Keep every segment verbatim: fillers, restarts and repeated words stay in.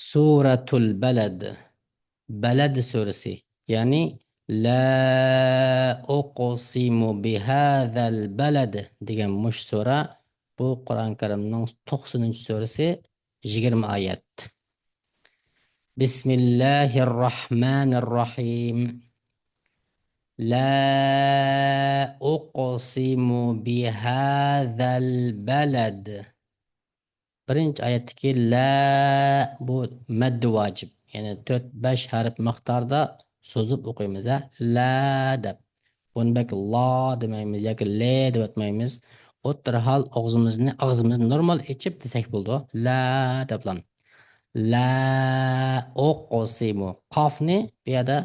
سورة البلد. بەلەد سۈرىسى. يەنى، لا أقسم بهذا البلد دېگەن مۇشۇ سۈرە، بۇ قۇرئان كەرىمنىڭ توقسىنىنچى سۈرىسى، يىگىرمە ئايەت. بسم الله الرحمن الرحيم. لا أقسم بهذا البلد. بىرىنچى ئايەتتىكى لا، بۇ مەددى ۋاجىپ. يەنى تۆت، بەش ھەرپ مىقداردا سوزۇپ ئوقۇيمىز، ھە؟ لا دەپ. بۇنى بەك لا دېمەيمىز ياكى لې دەۋەتمەيمىز. ئوتتۇرا ھال ئاغزىمىزنى، ئاغزىمىزنى نورمال ئېچىپ دېسەك بولىدۇ. لا دەپلا. لا ئۇقسىمۇ. قافنى بۇ يەردە،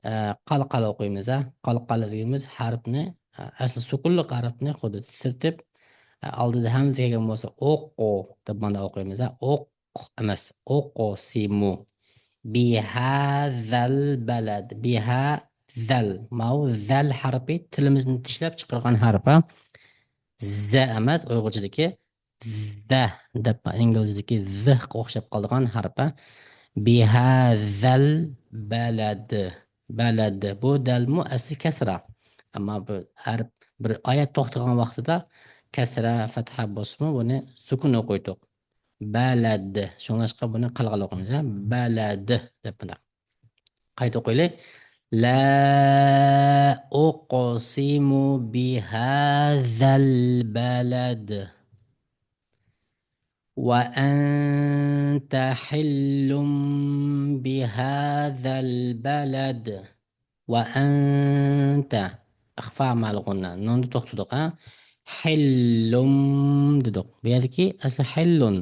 ئە، قالقالا ئوقۇيمىز، ھە. قالقالا دېگىنىمىز ھەرپنى، ئە، ئەسلى سۈكۈنلۈك ھەرپنى خۇددى تىترىتىپ، ئە، ئالدىدا ھەمزە كەلگەن بولسا، ئوقۇ دەپ مانا ئوقۇيمىز، ھە. ئوق ئوق ئەمەس، ئوقۇسىمۇ. بىھازەل بەلەد. بىھازەل. ماۋۇ زەل ھەرپى تىلىمىزنى چىشلەپ چىقارغان ھەرپ، ھە. زە ئەمەس، ئۇيغۇرچىدىكى زە دەپ، ئىنگلىزدىكى زىغقا ئوخشاپ قالىدىغان ھەرپ، ھە. بىھازەل بەلەد. بەلەد. بۇ دەلمۇ ئەسلى كەسرە. ئەمما بۇ ھەرپ بىر ئايەت توختىغان ۋاقتىدا كەسرە، فەتھە بولسىمۇ بۇنى سۈكۈن ئوقۇيتتۇق. بەلەد. شۇڭلاشقا بۇنى قالقالا ئوقۇيمىز، ھە؟ بەلەد دەپ مۇنداق. قايتا ئوقۇيلى. لا ئۇقسىمۇ بىھازەل بەلەد. وأنت حل بهذا البلد. وأنت. ئىخفا مەلغۇننا. نۇندا توختىدۇق، ھە؟ ھىللۇم دېدۇق. بۇ يەردىكى ئەسلى ھىللۇن.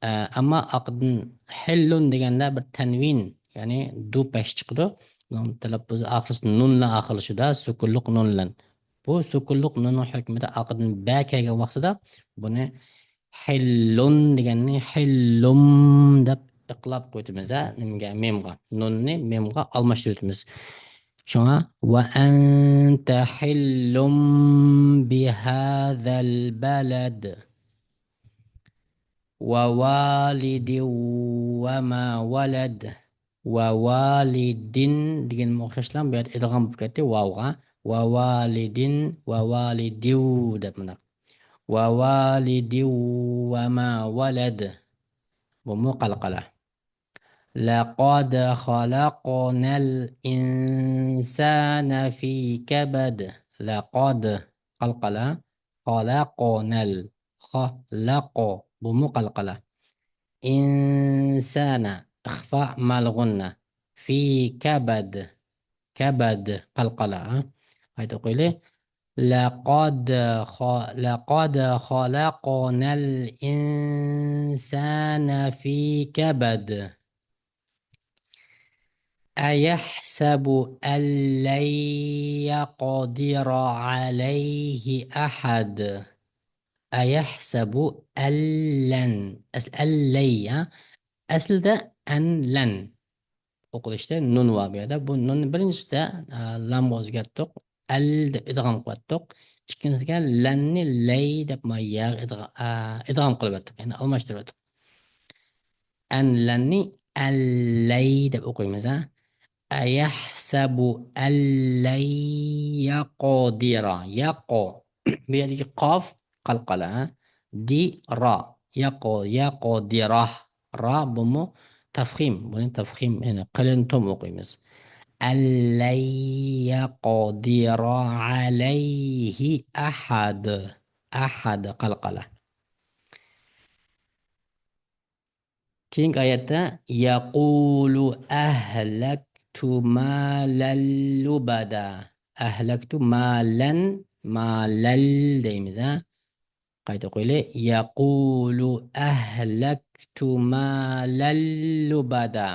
ئە، ئەمما ئارقىدىن ھىللۇن دېگەندە بىر تەنۋىن، يەنى دۇ پەش چىقىدۇ. بۇنىڭ تەلەپپۇزى ئاخىرسى نۇن بىلەن ئاخىرلىشىدۇ، سۈكۈنلۈك نۇن بىلەن. بۇ سۈكۈنلۈك نۇننىڭ ھۆكمىدە ئارقىدىن بە كەلگەن ۋاقتىدا بۇنى ھىللۇن دېگەننى ھىللۇم دەپ ئىقلاب قويۇۋېتىمىز، ھە، نېمىگە؟ مىمغا. نۇننى مىمغا ئالماشتۇرۇۋېتىمىز. شۇڭا، وأنت حل بهذا البلد ووالد وما ولد. ۋەۋالىدىن دېگەنمۇ ئوخشاشلا بۇ يەردە ئىدغام بولۇپ كەتتى ۋاۋغا. ۋەۋالىدىن، ۋەۋالىدىۋ دەپ مۇنداق. ۋەۋالىدىۋ ۋەما ۋەلەد. بۇمۇ قالقالا. لقد خلقنا الإنسان في كبد. لقد، قالقالا. خلقنا ال. خلق. بۇمۇ قالقالا. إنسان. إخفاء مع الغنة. في كبد. كبد. قالقالا. قايتا ئوقۇيلى. لقد خ-، لقد خلقنا الإنسان في كبد. أيحسب أن لن يقدر عليه أحد. أيحسب أن لن. ئەس-، أن لن، ھە؟ ئەسلىدە أن لن. ئوقۇلۇشتا نۇن بار بۇ يەردە. بۇ نۇننى بىرىنچىسىدە، ئە، لامغا ئۆزگەرتتۇق. ئەل دەپ ئىدغام قىلىۋەتتۇق. ئىككىنچىسىگە لەننى لەي دەپ ما ياغا ئىدغا-، ئە، ئىدغام قىلىۋەتتۇق. يەنى ئالماشتۇرۇۋەتتۇق. ئەن لەننى ئەللەي دەپ ئوقۇيمىز، ھە. أيحسب أن لن يقدر. يقو. بۇ يەردىكى قاف قالقالا، ھە. دى را. يقو، يقدره. را بۇمۇ تەفخىم. بۇنى تەفخىم، يەنى قېلىن توم ئوقۇيمىز. أن لن يقدر عليه أحد. أحد قالقالا. كېيىنكى ئايەتتە، يقول أهلكت مالا لبدا. أهلكت مالا، مالل دەيمىز، ھە. قايتا ئوقۇيلى. يقول أهلكت مالا لبدا.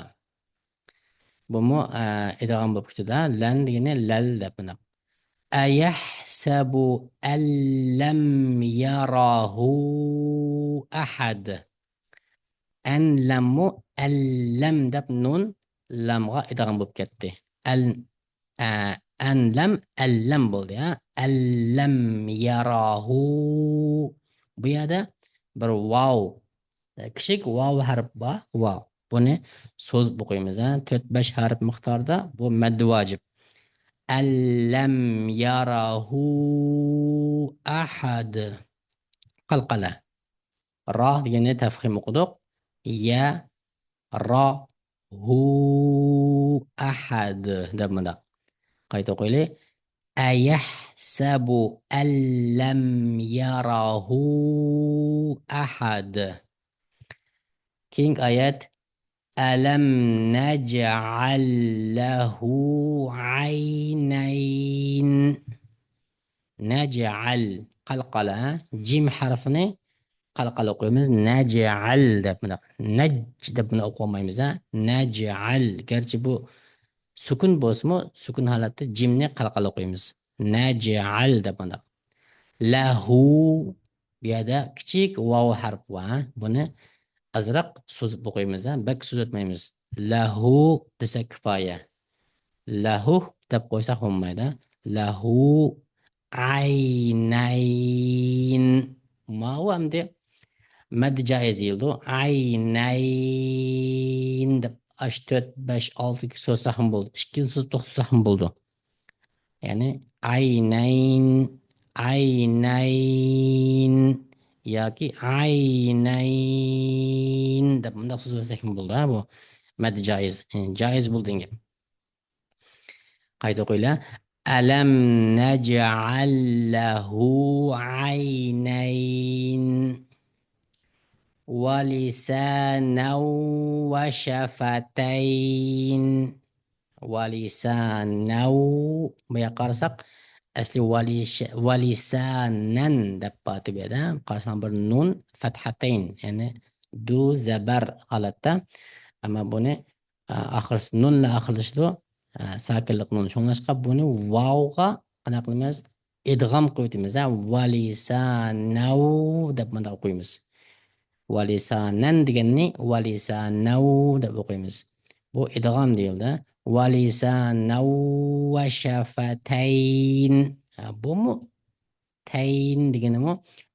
بۇمۇ، ئە، ئىدغام بولۇپ كېتىدۇ، ھە. لەن دېگىنى لەل دەپ مۇنداق. أيحسب أن لم يره أحد. ئەن لەممۇ ئەللەم دەپ نۇن لامغا ئىدغام بولۇپ كەتتى. ئەل-، ئە، ئەن لەم ئەللەم بولدى، ھە. أن لم يره. بۇ يەردە بىر ۋاۋ، كىچىك ۋاۋ ھەرپ بار، ۋاۋ. بۇنى سوزۇپ ئوقۇيمىز، ھە. تۆت، بەش ھەرپ مىقداردا بۇ مەددى ۋاجىپ. ئەللەم ياراھۇ ئەھەد. قەلقەلە. را دېگەننى تەفخىم ئوقۇدۇق. يە، را، ھۇ، ئەھەد دەپ مۇنداق. قايتا ئوقۇيلى. ئەيەھسەبۇ ئەللەم ياراھۇ ئەھەد. كېيىنكى ئايەت. ئەلەم نەجئەل لەھۇ ئەينەين. نەجئەل، قەلقەلە، ھە؟ جىم ھەرپىنى قەلقەلە ئوقۇيمىز. نەجئەل دەپ مۇنداق. نەج دەپ بۇنى ئوقۇمايمىز، ھە؟ نەجئەل. گەرچە بۇ سۈكۈن بولسىمۇ، سۈكۈن ھالەتتە جىمنى قەلقەلە ئوقۇيمىز. نەجئەل دەپ مۇنداق. لەھۇ، بۇ يەردە كىچىك ۋاۋ ھەرپى بار، ھە؟ بۇنى ئازراق سوزۇپ ئوقۇيمىز، ھە؟ بەك سوزۇۋەتمەيمىز. لەھۇ دېسەك كۇپايە. لەھۇ دەپ قويساق بولمايدۇ. لەھۇ ئەينەين. ماۋۇ ئەمدى مەددى جائىز دېيىلىدۇ. ئەينەين دەپ ئاش تۆت، بەش، ئالتە سوزساقمۇ بولىدۇ. ئىككىنى سوزۇپ توختىساقمۇ بولىدۇ. يەنى ئەينەين، ئەينەين ياكى ئەينەين دەپ مۇنداق سۆزلىسەكمۇ بولىدۇ، ھە، بۇ مەددى جائىز. جائىز بولدى دېگەن گەپ. قايتا ئوقۇيلى. ئەلەم نەجئەل لەھۇ ئەينەين ۋە لىسانەن ۋە شەفەتەين. ۋە لىسانەن، بۇ يەرگە قارىساق، ئەسلى ۋە لىش-، ۋە لىسانەن دەپ بارتى بۇ يەردە. قارىساڭ بىر نۇن فەتھەتەين، يەنى دۇ زەبەر ھالەتتە. ئەمما بۇنى، ئا، ئاخىرسى نۇن بىلەن ئاخىرلىشىدۇ. ئا، ساكىنلىق نۇن. شۇڭلاشقا بۇنى ۋاۋغا قانداق قىلىمىز؟ ئىدغام قىلىۋېتىمىز، ھە؟ ۋە لىسانەن دەپ مۇنداق ئوقۇيمىز. ۋە لىسانەن دېگەننى ۋە لىسانەن دەپ ئوقۇيمىز. بۇ ئىدغام دېيىلدى. ۋە لىسانەن ۋە شەفەتەين. ھە، بۇمۇ تەين دېگىنىمۇ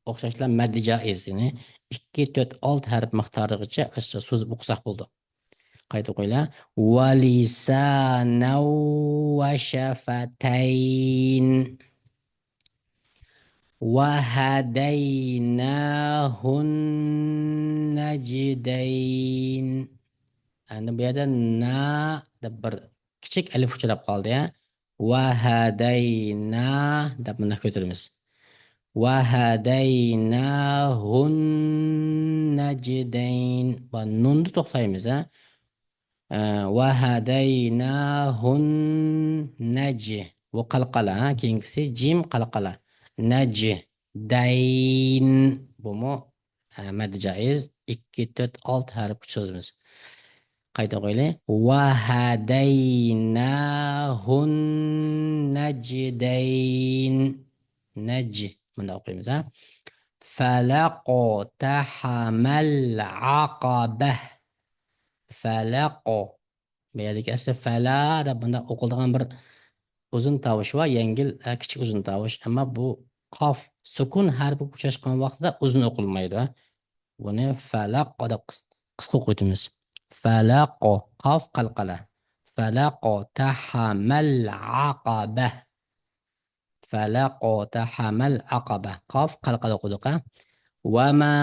ئوخشاشلا مەددى جائىز. يەنى ئىككى، تۆت، ئالتە ھەرپ مىقدارىغىچە ئاشۇ سوزۇپ ئوقۇساق بولىدۇ. قايتا ئوقۇيلى. ۋە لىسانەن ۋە شەفەتەين. ۋە ھەدەيناھۇن نەجدەين. ئەمدى بۇ يەردە نا دەپ بىر كىچىك ئەلىپ ئۇچراپ قالدى، ھە. ۋە ھەدەينا دەپ مۇنداق كۆتۈرىمىز. ۋە ھەدەيناھۇن نەجدەين. ۋە نۇندا توختايمىز، ھە. ئە، ۋە ھەدەيناھۇن نەج. بۇ قەلقەلە، ھە. كېيىنكىسى جىم قەلقەلە. نەجدەين. بۇمۇ، ئە، مەددى جائىز. ئىككى، تۆت، ئالتە ھەرپ سوزىمىز. قايتا ئوقۇيلى. ۋە ھەدەيناھۇن نەجدەين. نەج. مۇنداق ئوقۇيمىز، ھە. فەلەقتەھەمەل ئەقەبە. فەلەق. بۇ يەردىكى ئەسلى فەلا دەپ بۇنداق ئوقۇلىدىغان بىر ئۇزۇن تاۋۇش بار، يەڭگىل، ئە، كىچىك ئۇزۇن تاۋۇش. ئەمما بۇ قاف سۈكۈن ھەرپىگە ئۇچراشقان ۋاقتىدا ئۇزۇن ئوقۇلمايدۇ. بۇنى فەلەق دەپ قىس-، قىسقا ئوقۇۋېتىمىز. فەلەق، قاف قەلقەلە. فەلەقتەھەمەل ئەقەبە. فەلەقتەھەمەل ئەقەبە. قاف قەلقەلە ئوقۇدۇق، ھە. ۋە ما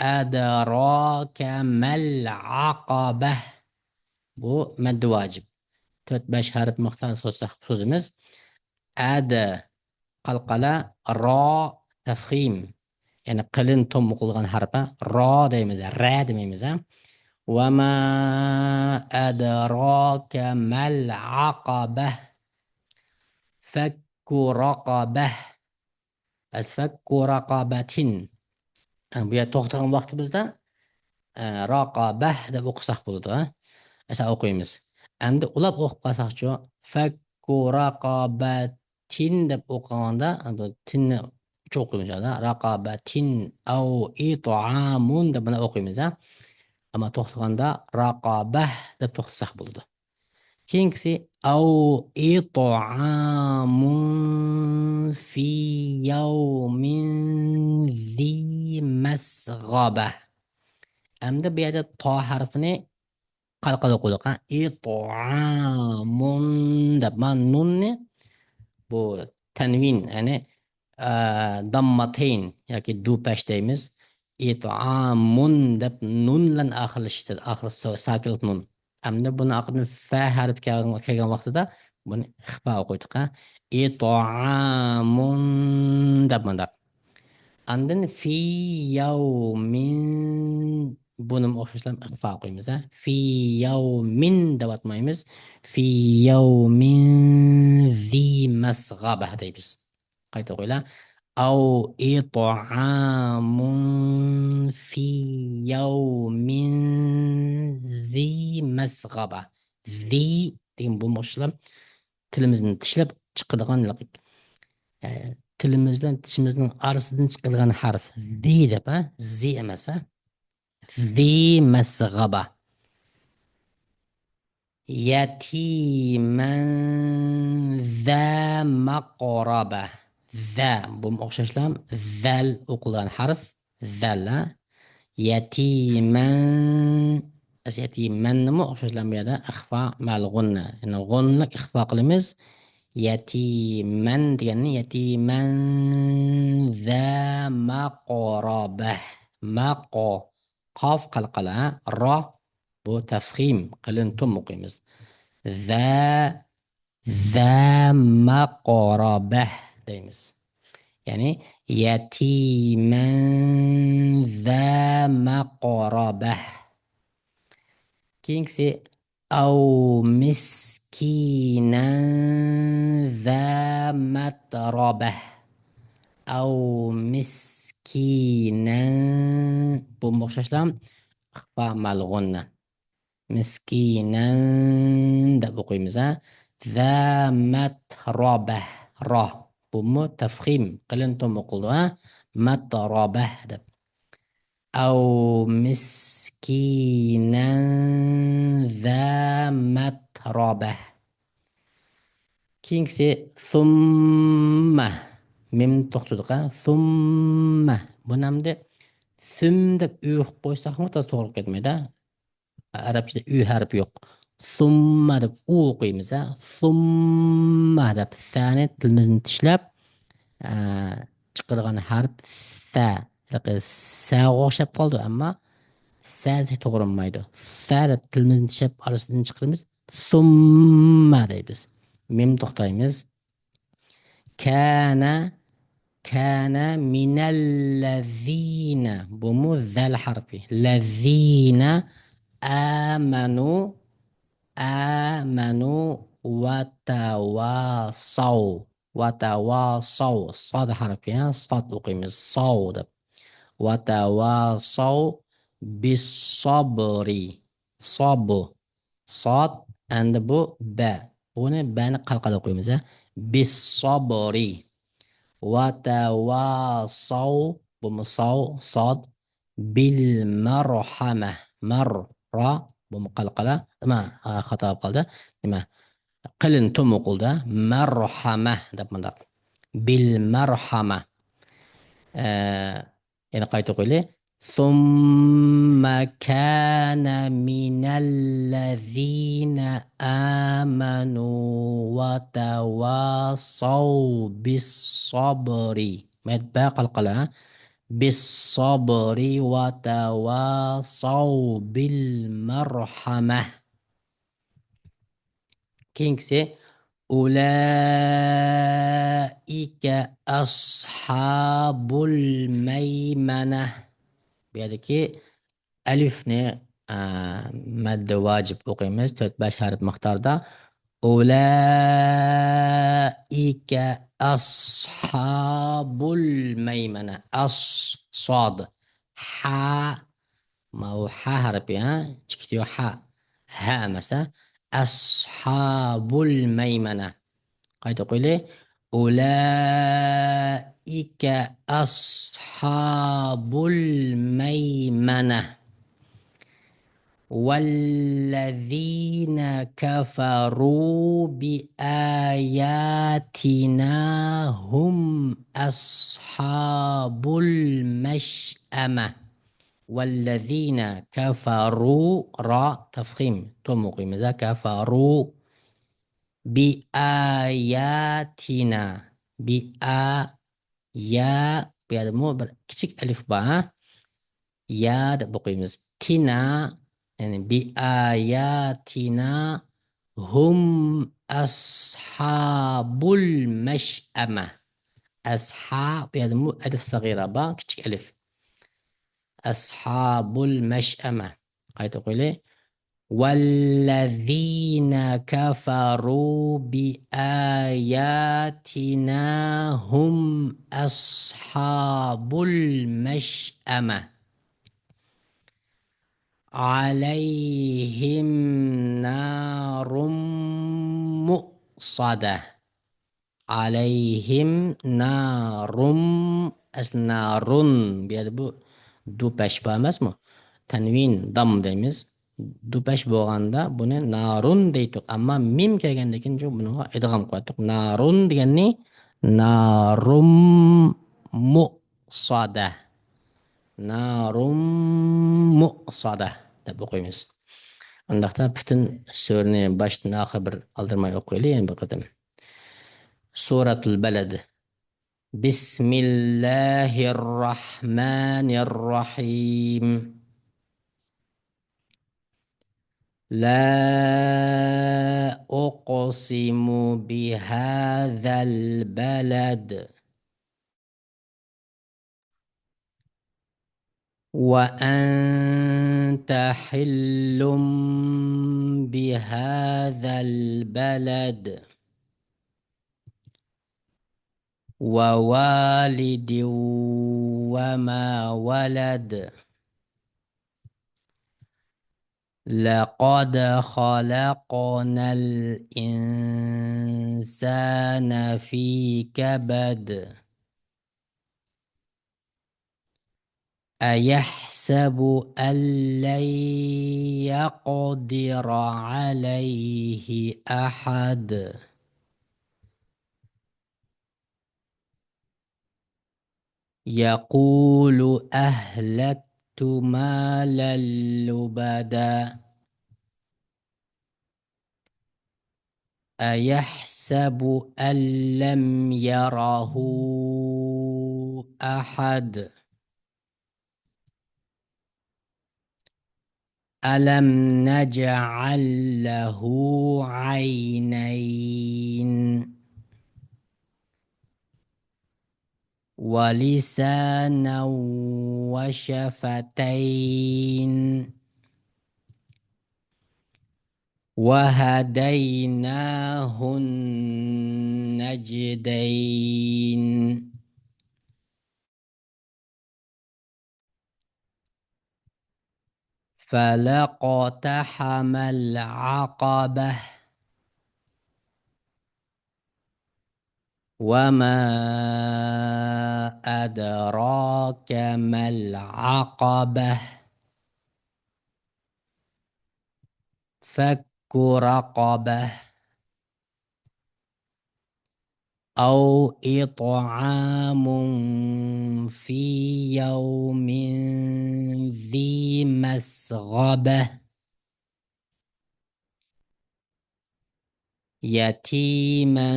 ئەدراكە مەل ئەقەبە. بۇ مەددى ۋاجىب. تۆت، بەش ھەرپ مىقدارى سوزساق سوزىمىز. ئەد، قەلقەلە، را، تەفخىم. يەنى قېلىن توم ئوقۇلغان ھەرپ، ھە. را دەيمىز، رە دېمەيمىز، ھە. ۋە ما ئەدراكە مەل ئەقەبە. فەككۇ رەقەبە. ئەس فەككۇ رەقەبەتىن. ئە، بۇ يەردە توختىغان ۋاقتىمىزدا، ئە، رەقەبە دەپ ئوقۇساق بولىدۇ، ھە. ئەسا ئوقۇيمىز. ئەمدى ئۇلاپ ئوقۇپ قالساقچۇ؟ فەككۇ رەقەبەتىن دەپ ئوقۇغاندا، ئەمدى تىننى ئوچۇق ئوقۇيمىز، ھە. رەقەبەتىن ئەۋ ئىتئامۇن دەپ بۇنى ئوقۇيمىز، ھە. ئەمما توختىغاندا رەقەبە دەپ توختىساق بولىدۇ. كېيىنكىسى، ئەۋ ئىتئامۇن فى يەۋمىن ذى مەسغەبە. ئەمدى بۇ يەردە تا ھەرپىنى قالقىدە ئوقۇدۇق، ھە؟ ئىتئامۇن دەپ، مانا نۇننى، بۇ تەنۋىن، يەنى، ئە، دامماتەين ياكى دۇپەش دەيمىز. ئىتئامۇن دەپ نۇن بىلەن ئاخىرلىشىدۇ، ئاخىرى سا-، ساكىنلىق نۇن. ئەمدى بۇنىڭ ئارقىدىن فە ھەرپى كەلگەن، كەلگەن ۋاقتىدا بۇنى ئىخفا ئوقۇيدۇق، ھە؟ ئىتئامۇن دەپ مۇنداق. ئاندىن في يوم، بۇنىمۇ ئوخشاشلا ئىخفا قويىمىز، ھە. في يوم دەۋاتمايمىز. في يوم ذي مسغبة دەيمىز. قايتا ئوقۇيلا. أو إطعام في يوم ذي مسغبة. ذي دېگەن بۇمۇ ئوخشاشلا تىلىمىزنى چىشلەپ چىقىدىغان، ئە، تىلىمىز بىلەن چىشىمىزنىڭ ئارىسىدىن چىقىدىغان ھەرپ. ذي دەپ، ھە؟ زى ئەمەس، ھە؟ ذي مسغبة. يتيما ذا مقربة. ذا، بۇمۇ ئوخشاشلا ذەل ئوقۇلغان ھەرپ. ذەل، ھە؟ يتيما، يتيماننىمۇ ئوخشاشلا بۇ يەردە ئىخفا مەل غۇننە. يەنى غۇننىنى ئىخفا قىلىمىز. يتيما دېگەننى يتيما ذا مقربة. ماقو. قاف قالقالا، ھە؟ را، بۇ تەفخىم، قېلىن توم ئوقۇيمىز. ذا، ذا مقربة دەيمىز. يەنى يتيما ذا مقربة. كېيىنكىسى أو مسكينا ذا متربة. أو مسكينا. بۇمۇ ئوخشاشلا ئىخفا مەل غۇننە. مسكينا دەپ ئوقۇيمىز، ھە. ذا متربة. را. بۇمۇ تەفخىم، قېلىن توم ئوقۇلىدۇ، ھە. متربة دەپ. أو مسكينا ذا متربة. كېيىنكىسى ثم. مىم توختىدۇق، ھە. ثم. بۇنى ئەمدى ثۈم دەپ ئۈ قىلىپ قويساقمۇ تازا توغرا كەتمەيدۇ. ئەرەبچىدە ئۈ ھەرپى يوق. ثم دەپ ئۇ ئوقۇيمىز، ھە. ثم دەپ سەنى تىلىمىزنى چىشلەپ، ئە، چىقىدىغان ھەرپ سە. ھېلىقى سەگە ئوخشاپ قالىدۇ، ئەمما سە دېسەك توغرا بولمايدۇ. سە دەپ تىلىمىزنى چىشلەپ ئارىسىدىن چىقىرىمىز. ثم دەيمىز. مىم توختايمىز. كان، كان من الذين. بۇمۇ زەل ھەرپى. الذين آمنوا، آمنوا وتواصوا. وتواصوا. صاد ھەرپى، ھە؟ صاد ئوقۇيمىز. صاو دەپ. وتواصوا بالصبر. صابو. صاد، ئەمدى بۇ بە. بۇنى بەنى قالقالا ئوقۇيمىز، ھە. بالصبر. وتواصوا، بۇمۇ ساو، صاد. بالمرحمة. مەر، را، بۇمۇ قالقالا. نېمە، ئا، خاتا بولۇپ قالدى. نېمە؟ قېلىن توم ئوقۇلدى. مەرھەمە دەپ مۇنداق. بالمرحمة. ئە، يەنە قايتا ئوقۇيلى. ثم كان من الذين آمنوا وتواصوا بالصبر. مەتبە قالقالا. بالصبر وتواصوا بالمرحمة. كېيىنكىسى، أولئك أصحاب الميمنة. بۇ يەردىكى ئەلىفنى، ئە، مەددە ۋاجىپ ئوقۇيمىز، تۆت بەش ھەرپ مىقداردا. أولئك أصحاب الميمنة. ئاس، صاد، ھا، ماۋۇ ھا ھەرپى، ھە؟ چىكىتى يوق، ھا. ھە ئەمەس، ھە؟ أصحاب الميمنة. قايتا ئوقۇيلى. أولئك أصحاب الميمنة. والذين كفروا بآياتنا هم أصحاب المشأمة. والذين كفروا، را تفخيم، توم ئوقۇيمىز، كفروا بآياتنا، بآ، يا، بۇ يەردىمۇ بىر كىچىك ئەلىف بار، ھە؟ يا دەپ ئوقۇيمىز. تىنا، يەنى بآياتنا هم أصحاب المشأمة. ئەسھا، بۇ يەردىمۇ ئەلىف سەغىرە بار، كىچىك ئەلىف. أصحاب المشأمة. قايتا ئوقۇيلى. والذين كفروا بآياتنا هم أصحاب المشأمة. عليهم نار مؤصدة. عليهم نار. ئەسلى نارۇن. بۇ يەردە بۇ دوپەش بار ئەمەسمۇ؟ تەنۋىن، دام دەيمىز. دوپەش بولغاندا بۇنى نارۇن دەيتتۇق. ئەمما مىم كەلگەندىن كېيىن شۇ بۇنىڭغا ئىدغام قىلىۋەتتۇق. نارۇن دېگەننى نارۇم مۇ صادە. نارۇم مۇ صادە دەپ ئوقۇيمىز. ئۇنداقتا پۈتۈن سۈرىنى باشتىن ئاخىر بىر ئالدىرىماي ئوقۇيلى يەنە بىر قېتىم. سورەتۇل بەلەد. بسم الله الرحمن الرحيم. لا أقسم بهذا البلد. وأنت حل بهذا البلد. ووالد وما ولد. لقد خلقنا الإنسان في كبد. أيحسب أن لن يقدر عليه أحد. يقول أهلكت مالا لبدا. أيحسب أن لم يره أحد. ألم نجعل له عينين ولسانا وشفتين وهديناه النجدين. فلا اقتحم العقبة. وما أدراك ما العقبة. فك رقبة. أو إطعام في يوم ذي مسغبة. يتيما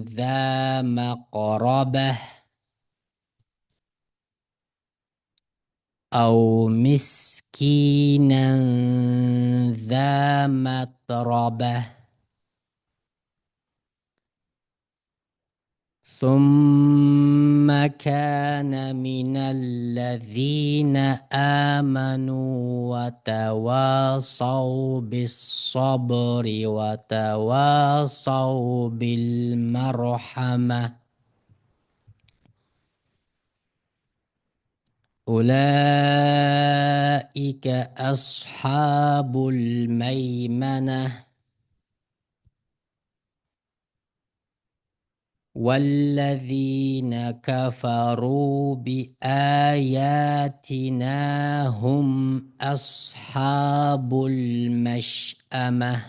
ذا مقربة. أو مسكينا ذا متربة. ثم كان من الذين آمنوا وتواصوا بالصبر وتواصوا بالمرحمة. أولئك أصحاب الميمنة. والذين كفروا بآياتنا هم أصحاب المشأمة.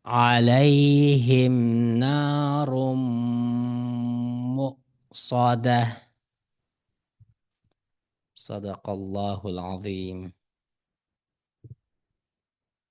عليهم نار مؤصدة. صدق الله العظيم.